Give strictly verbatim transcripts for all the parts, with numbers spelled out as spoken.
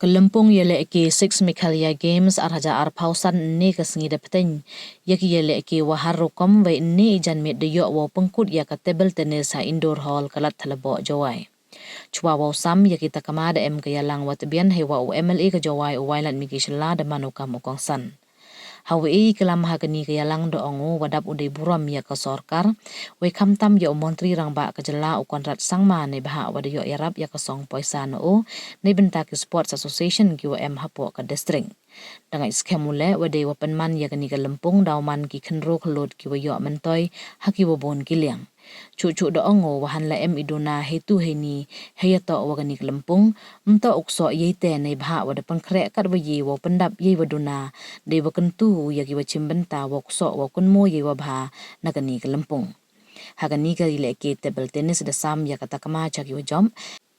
Ka lympung yalehke Six Meghalaya Games ar hajar arphaw san ynne ka sngi da pteiñ ya ki yalehke wa har rukom, wei ynne i janmiet da yoh wow pynkut ya ka table tennis ha Indoor Hall ka Ladthadlaboh, Jowai. Chwa wow sam ya ki takma da em ka yalang wa tbian, heiwa u M L A ka Jowai u Wailadmiki Shylla da man u kam u kongsan. Hawa e i klam ha kani ka yalang da ong u wa dap u dei burom ya ka sorkar, wei khamtam ya u Montri Rangbah ka jylla u Conrad Sangma neibhah wa da yoh yarap ya ka song poisa na u neibynta ki sports association ki wa em hapoh ka district. Da ngait skhem u leh wa dei wa pynman ya kani ka lympung daw man ki khynroo khyllood ki wa yoh myntoi ha ki wa boon ki liang. Chuh chuh da ong u wa hanla em i duna heitu heini heiyatoh wa kani ka lympung, ymtoh u ksoh yei te neibhah wa da pynkhreh katwa ye wow pyndap yei wa duna, dei wa kyntu u ya ki wa chim bynta wow ksoh wow kynmoo yei wa bha na kani ka lympung. Ha kani ka yalehke table tennis da sam ya ka takma cha ki wa jop,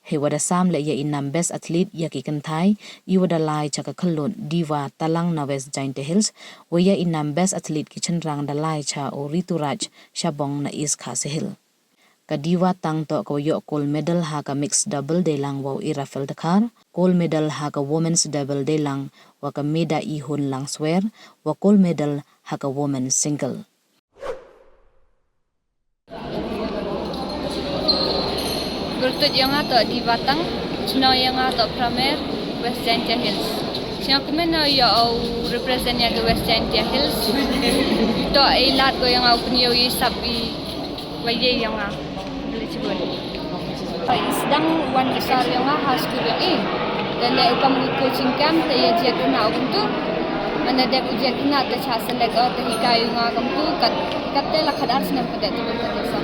heiwa da sam leh ya i nam Best Athlete ya ki kynthai, i wa da lai cha ka khyllood Diva Talang na West Jaintia Hills, wei ya i nam Best Athlete ki chynrang da lai cha u Rituraj Shabong na East Khasi Hills. Ka Diva Tang toh ka wa yoh gold medal ha ka mixed double deilang wa u Irafel Dkhar, gold medal ha ka women's double deilang wa ka Meda Ihun Langswer, wa gold medal ha ka women's single. Pyrtuit yong nga toh Diva Tang, chnong yong nga toh Pramer, West Jaintia Hills. Chnong kmen na yoh u represent ya ka West Jaintia Hills. Toh e lad ko yong nga u pynyoh i sap i wa ye yong nga. Eligible. I sdang wan u sar yong nga ha skul yong i. Te leh u kam u coaching camp te ya jied khynnah u kyntu. Manda dep u jied khynnah te cha select o te hikai u nga kyntu kat, kat te la khatar snem ka dep tu ka dep sa.